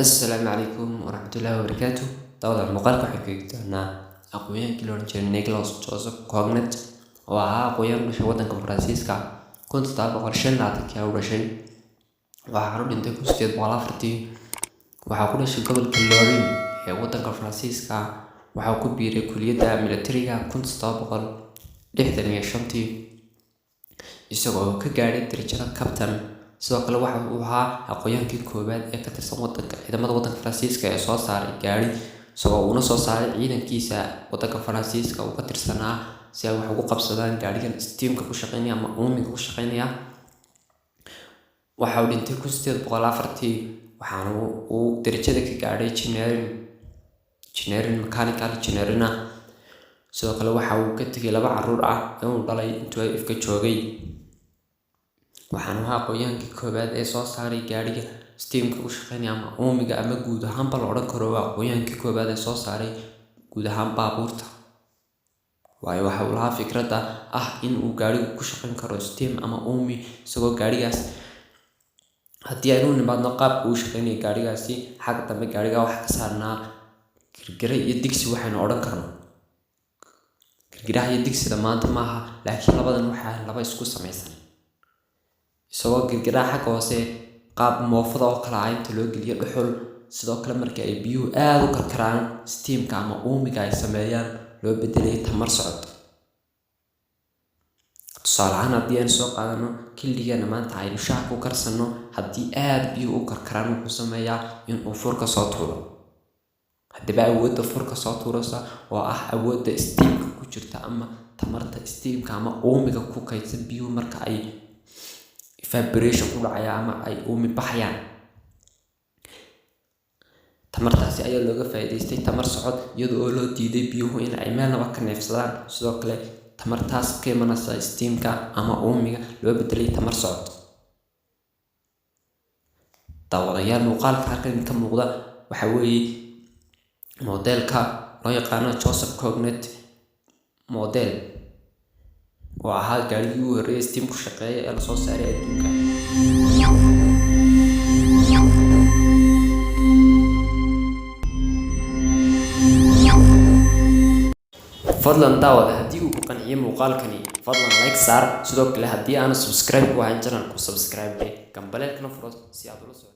Assalaamu calaykum waraxmatullaahi wabarakaatu. Daawada, muuqaalka waxaan kaegi doonaa aqoonyahankii la odhan jiray Nicolas Joseph Cugnot, oo ahaa aqoonyahan u dhashay waddanka Faransiiska. 1725-kii u dhashay, waxaana u dhintay 1804-tii. Waxaa ku dhashay gobolka Lorraine ee waddanka Faransiiska. Waxaa ku biiray kuliyadda militariga 1765-tii, isagoo ka gaadhay darajada captain. Sidoo kale waxa uu ahaa aqoonyahankii koowaad ee ka tirsan wadanka ciidamada waddanka Faransiiska ee soo saaray gaari, isagoo uuna soo saaray ciidankiisa waddanka Faransiiska uu ka tirsanaa si ay wax ugu qabsadaan gaarigan steamka ku shaqeynaya ama uumiga ku shaqeynaya. Waxa uu dhintay 1804-tii, waxaana uu darajada ka gaadhay engineering, mechanical engineering ah. Sidoo kale waxa uu ka tegay laba caruur ah ee uu dhalay intuu ifka joogay. Waxaana ahaa aqoonyahankii koowaad ee soo saaray gaariga steamka ku shaqeynaya ama uumiga, ama guud ahaanba la odhan karo waa aqoonyahankii koowaad ee soo saaray guud ahaan baabuurta, waayo waxa uu lahaa fikradda ah in uu gaarigu ku shaqeyn karo steam ama uumi. Isagoo gaarigaas, haddii aynu nimaadno qaabka uu shaqeynaya gaarigaasi, xagga dambe gaariga waxaa ka saarnaa girgire iyo digsi. Waxaynu odhan karno girgiraha iyo digsida maanta maaha, laakiin labadan waxaa laba isku samaysan, isagoo girgiraha xagga hoose qaab moofada oo kale ah inta loo geliyo dhuxul. Sidoo kale marka ay biyuhu aada u karkaraan, steamka ama uumiga ay sameeyaan loo bedelay tamar socod. Tusaale ahaan, haddii aynu soo qaadano killigeena maanta aynu shaaha ku karsanno, haddii aada biyuhu u karkaraan, wuxuu sameeyaa inuu furka soo tuuro. Haddaba awoodda furka soo tuuraysa, oo ah awoodda steamka ku jirta ama tamarta steamka ama uumiga ku kaydsan biyuhu marka ay evaporation ku dhacaya ama ay uumi baxayaan, tamartaasi ayaa looga faa'iidaystay tamar socod, iyada oo loo diiday biyuhu in ay meelnaba ka neefsadaan. Sidoo kale tamartaas ka imanaysa steamka ama uumiga loo bedelay tamar socod. Daawadayaal, muuqaalka halkan ka muuqda waxa weeye modelka loo yaqaano Joseph Cugnot model, oo ahaa gaarigii ugu horreeyay steam ku shaqeeya ee lasoo saaray adduunka. Fadlan daawada, haddii uu ku qanciyay muuqaalkani, fadlan like saar. Sidoo kale haddii aanu subscribe ku ahayn channelku, subscribe dheh, gambaleelkana furo si aad ula socoto.